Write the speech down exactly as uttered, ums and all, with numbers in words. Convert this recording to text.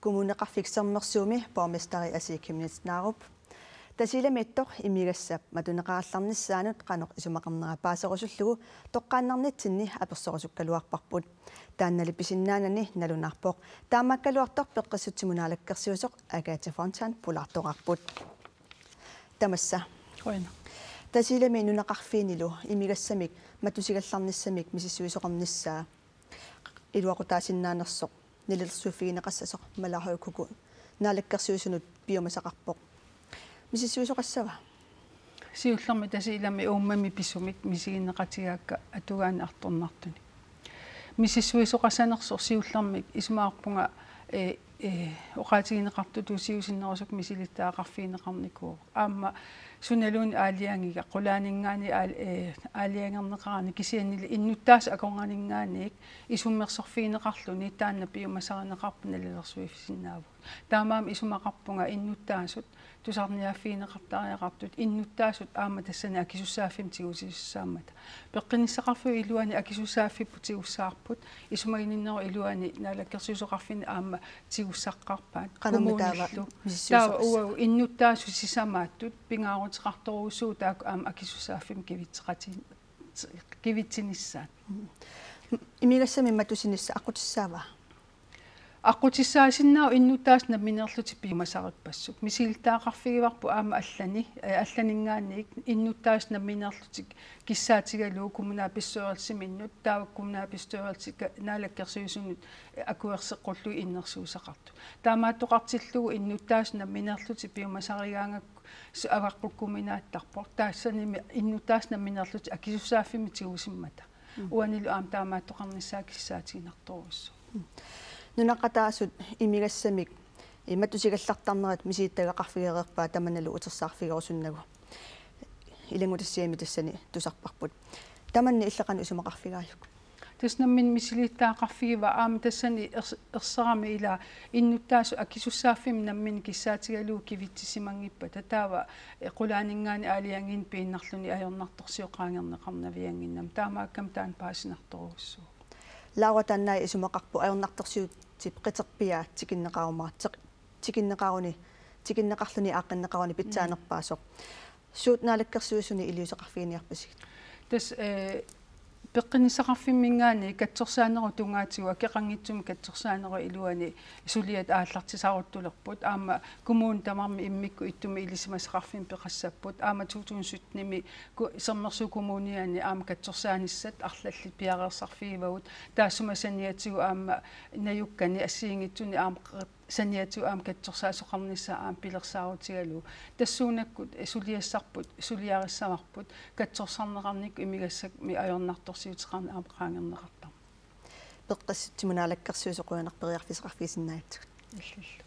Kommuneqarfik Sermersuumi borgmesteri Asii Chemnitz Narup Tasiilamiittoq imigassap matuneqarallarnissaanut qanoq isumaqarnera paaserusullugu toqqaannarnitsinni apersorusukkaluarparput. Taannali pisinnaanani nalunaarpoq taamaakkaluartoq peqqissutsimut naalakkersuisoq Agathe Fontain pulaartoqarput. Tamassa. Qujanaq. Tasiilami nunaqarfiinilu imigassamik matusigallarnissamik misissuisoqarnissaa iluaqutaasinnaanersoq nalilersuiffigineqassasoq Malawi Kuku naalakkersuisunut piumasaqarpoq. Misissuisoqassava? Siullermik Tasiilami uummami pisumik misigineqatigaakka atugaanni artornartuni. Misissuisoqassanersoq siullermik isumaqarpunga, ee, ee, oqaatigineqartutut siusinnerusukkut misilittagaqarfigineqarnikuuvoq. Aamma sunaluunniit aalajangiga qulaaninngaanniit aal-, ee, aalajangerneqarani kisiannili innuttaasut akornanninngaanniit isummersorfigineqarluni taanna piumasarineqarpoq nalilersuiffisinnaavugut. Taamaammat isumaqarpunga innuttaasut tusarniaaffigineqartariaqartut innuttaasut aamma tassani akisussaaffimmik tigusisussaammata. Peqqinnissaqarfiup iluani akisussaaffipput tigussavarput, isumaginninnerup iluani naalakkersuisoqarfinni aamma tigussaqqaarpaat. Qanormi taava kommunillu misissuisoqassava? Taava uagut innuttaasut sisamaattut pingaaruteqartorujussuuvoq taakku aamma akisussaaffimmik kivitseqatin-, kivitsinissaat. Mm. Imigassamik matusinissaq aqqutissaava? Aqqutissaasinnaavoq innuttaasut nammineerlutik piumasarippassuk. Misilittagaqarfigivarput aamma allani, ee, allaninngaanniit innuttaasut nammineerlutik kissaatigalugu kommunalbestyrelsiminnut taava kommunalbestyrelsi-, ka-, naalakkersuisunut, ee, akuerseqqullugit innersuussaqartut. Taamaattoqartillugu innuttaasut nammineerlutik piumasarigaangakku su-, avaqqukkuminaattarpoq. Taassanimi innuttaasut nammineerlutik akisussaaffimmik tigusimmata. Mm. Uanilu aamma taamaattoqarnissaa kissaatiginartorujussuuvoq. Mm. Nunaqqataasut imigassamik, ee, matusigallartarnerat misilittagaqarfigereerpaat tamannalu utersaarfigerusunnagu. Ilanngutassiami tassani tusarparput. Tamanna illit qanoq isumaqarfigaajuk? Tassa nammineq misilittagaqarfigivaat aamma tassani ers-, erseramik ilaa innuttaasut akisussaaffimmik nammineq kissaatigalugu kivitsisimanngippata taava, ee, qulaaninngaanniit aalajangiinik piinnarluni ajornartorsiut qaangerneqarnaviannginnami. Taamaakkami taanna paasinartorujussuuvoq. Laura, taanna isumaqarpoq ajornartorsiutip qiterpiaa tikinneqarumaartoq, tikinneqaruni, tikinneqarluni aaqqinneqaruni pitsaanerpaasoq. Suut naalakkersuisuni iliuuseqarfiginiarpasigit? Tassa, ee, peqqinnissaqarfimminngaanniit katsorsaanerup tungaatigut akeqanngitsumik katsorsaanerup iluani suliat aallartisaruttulerput. Aamma kommunit tamarmik immikkut ittumik ilisimasaqarfimmik peqassapput. Aamma to tusind syttenimi ku-, Sermersuup Kommuniani aamma katsorsaanissat arlallit piareersarfigivagut. Taassuma saniatigut aamma najukkani assigiinngitsuni aamma qe-, saniatigut aamma katsorsaasoqarnissaa aamma pilersaarutigalugu. Tassuunakkut suliassarput, suliarissavarput, katsorsarneqarnikkut imigassamik ajornartorsiuteqarneq aamma qaangerneqartarpoq. Peqqissutsimut naalakkersuisoq, qujanaq periarfissaqarfigisinnaagatsigut. Illillu.